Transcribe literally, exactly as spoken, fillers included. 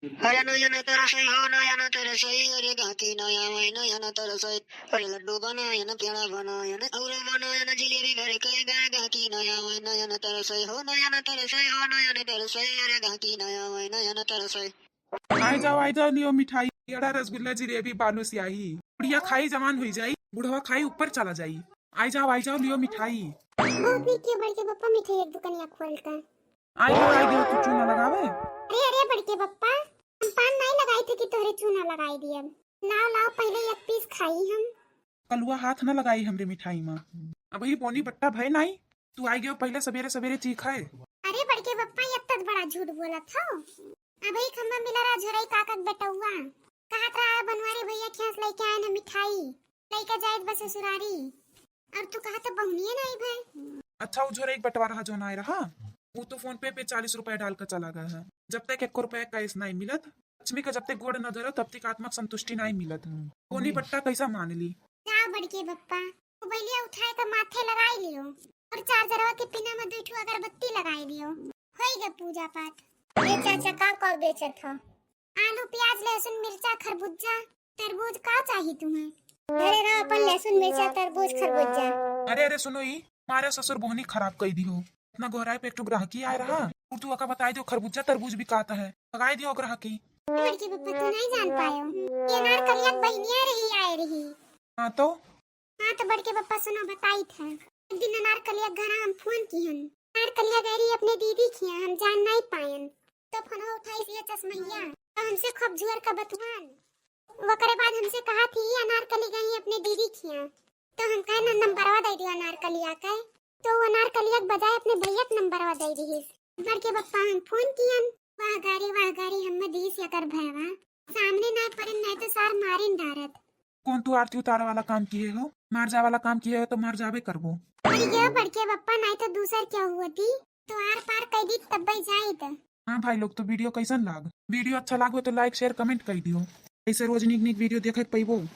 अरे नयन तरसई हो, नयन तरसई, अरे गाकी नया वही नयन तरसई। अरे लड्डू बनायन, पेड़ा बनायन, और बनायन जिलेबी घर के घर, गाकी नया वही नयन तरसई हो, नयन तरसई हो, नयन तरसई, अरे गाकी नया वही नयन तरसई। आइ जाओ, आइ जाओ, लियो मिठाई, पेड़ा, रसगुल्ला, जिलेबी, बालूस्याही। बुढ़िया खाई जवान हुई जाई, बुढ़वा खाई ऊपर चला जाई। आइ जाओ, आइ जाओ, लियो मिठाई। बहुत नीक कियो बड़के पप्पा, मिठाई एक दुकानिया खोलता। आइ गयो, आइ गयो, तू चूना लगावे। अरे, अरे, बड़के पप्पा, हम पान नाई लगाई थे कि तोहरे चूना लगाई दियब। लाओ, लाओ, पहिले एक पीस खाई हम। कलुआ हाथ न लगाई हमरे मिठाई मा। अबही बोनी बट्टा भय नाई, तू आइ गयो पहिले सबेरे सबेरे चीख है। अरे बड़के पप्पा, ये तत बड़ा झूठ बोलत हो। अबही खम्मा मिला रहा झोरई काका के बेटौआ, कहत रहा बनवारी भैया खेस लेके आए न मिठाई, लेके जाए बस ससुरारी। और तू कहा तो बहुनिए नहीं भाई। अच्छा, उ झोरे एक बंटवारा जो ना आए रहा, वो तो PhonePe पे चालीस रुपया डाल कर चला गया है। जब तक एक रुपया कैश नहीं मिलत, लक्ष्मी का जब तक गोड़ न धरो, तब तक आत्मा के संतुष्टि नहीं मिलत। कोनी बट्टा कैसा मान ली? जा बड़के बप्पा, मोबाइलिया उठाए तो माथे लगाई लियो और चार्जरवा के पिना में दो ठो अगरबत्ती लगाई लियो। होई गे पूजा पाठ। ए चाचा, का का बेचत हो? आलू, प्याज, लहसुन, मिर्चा, खरबूजा, तरबूज, का चाही तुम्हें? अरे रहा अपन लहसुन, मिर्चा, तरबूज, खरबूजा। अरे, अरे, सुनो ई, मारे ससुर बोहनी खराब कई दिहो। इतना गोहराई पे एक ठो ग्राहकी आए रहा, और तू ओका बताई दियो खरबूजा तरबूज बिकात है, भगाई दियो ग्राहकी। बड़के पप्पा, तू नहीं जान पायो, ये अनारकलिया के बहिनिया रही, आए रही। हाँ तो? हाँ तो बड़के पप्पा, सुनो बताई था। एक दिन अनारकलिया के घरा हम फोन किहन, अनारकलिया गई रही अपने दीदी खिया, हम जान नहीं पायन। तो फोनवा उठाई ये चश्मैया, तो हमसे खूब झुअर का बतुआन। वकरे बाद हमसे कहा थी, "ये अनारकली गई अपने दीदी खिया।" तो हम कहे ना, "नंबरवा दे दियो अनारकलिया के।" तो वो अनारकलिया के बजाय अपने भैया के नंबरवा दे दिहिस। बड़के पप्पा हम फोन कियन, "वाह गारी, वाह गारी, हमें दीस यकर भयवा। सामने ना पड़न, नहीं तो सार मारिन डारत।" कौन तू आरती उतारे वाला काम किहे हो? मार जा वाला काम किहे हो तो मार जाबे करबो। अरे ये बड़के पप्पा, नहीं तो दूसर क्या हुआ थी? तो आर पार कह दी तब्बे जाइत। हाँ भाई लोग, तो वीडियो कैसन लाग? वीडियो अच्छा लागो तो like, share, comment कर दियो। ऐसे रोज निक निक वीडियो देखे के पैबो।